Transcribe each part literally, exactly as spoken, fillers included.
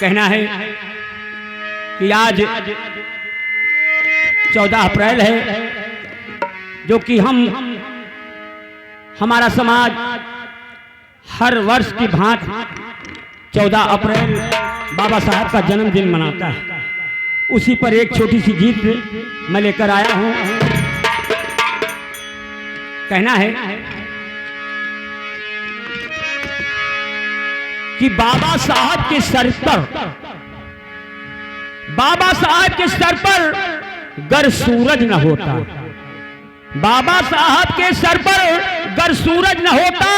कहना है कि आज चौदह अप्रैल है, जो कि हम, हमारा समाज हर वर्ष की भांति चौदह अप्रैल बाबा साहब का जन्मदिन मनाता है। उसी पर एक छोटी सी गीत मैं लेकर आया हूं। कहना है कि बाबा साहब के सर पर, बाबा साहब के सर पर गर सूरज न होता, बाबा साहब के सर पर गर सूरज न होता,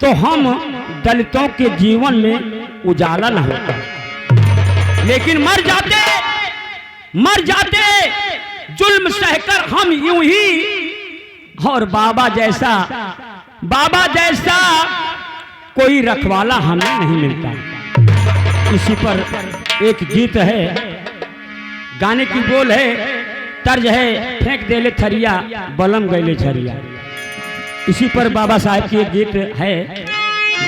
तो हम दलितों के जीवन में उजाला न होता। लेकिन मर जाते, मर जाते जुल्म सहकर हम यूं ही, और बाबा जैसा, बाबा जैसा कोई रखवाला हमें नहीं मिलता। इसी पर एक गीत है, गाने की बोल है, तर्ज है, फेंक देले थरिया, बलम गइले झरिया। इसी पर बाबा साहब की एक गीत है,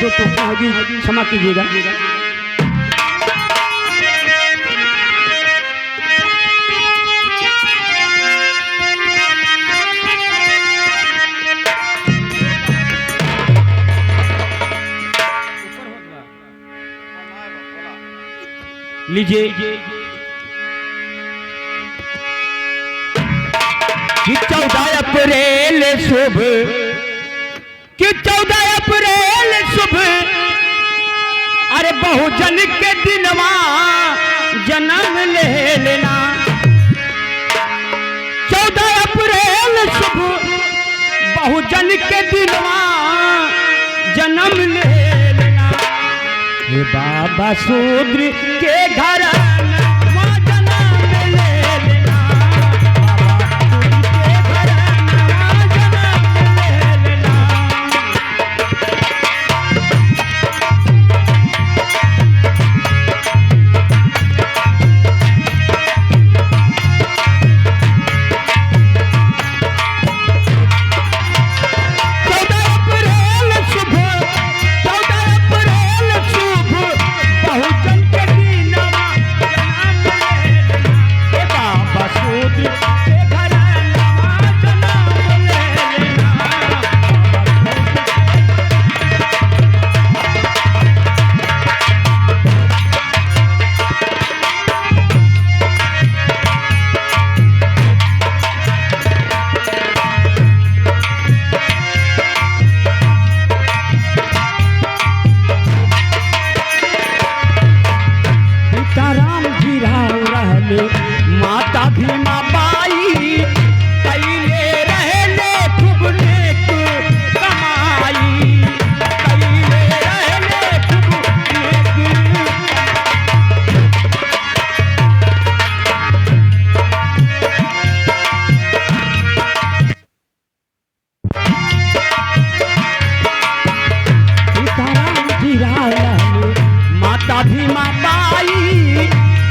जो चूक होगी, क्षमा कीजिएगा। लीजिए कि चौदह अप्रैल शुभ, कि चौदह अप्रैल शुभ, अरे बहुजन के दिनवा जन्म ले लेना। चौदह अप्रैल शुभ बहुजन के दिनवा जन्म ले लेना। हे बाबा शूद्र के घराना जन्म ले लेना। बाबा शूद्र के घराना जन्म ले लेना। चौदह अप्रैल शुभ, चौदह अप्रैल शुभ, बहुजन के दिनवा जन्म ले लेना। ए बाबा शूद्र के घराना जन्म ले लेना। पिता राम जी राव रहले, माता भीमा बाई, कइले रहले खूब नेक कमाई, कइले रहले खूब नेक। सीताराम जी रहले, माता भीमा बाई,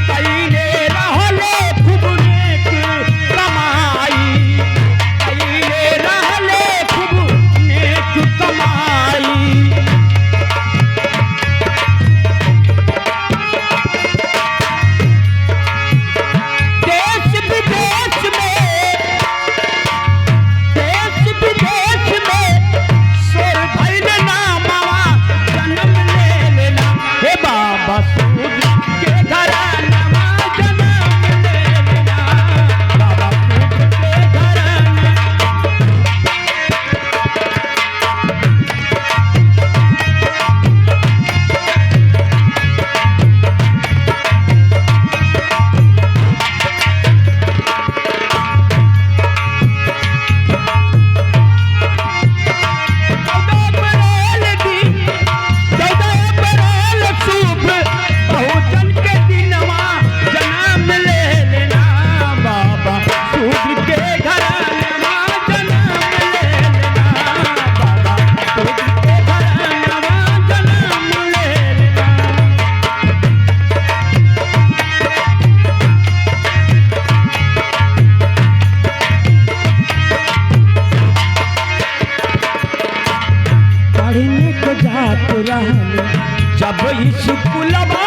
कइले रहले खूब नेक कमाई, कइले रहले खूब नेक कमाई। देश विदेश में, देश विदेश में शोर भइल नामवा जन्म ले लेना। हे बाबा शूद्र के घराना जन्म ले लेना। बाबा शूद्र के घराना। चौदह अप्रैल दिन, चौदह अप्रैल शुभ, बहुजन के दिनवा जन्म ले लेना बाबा। शूद्र के घराना जन्म ले लेना बाबा, शूद्र के घराना जन्म ले लेना। पढ़ने को जात रहल जब स्कूलवा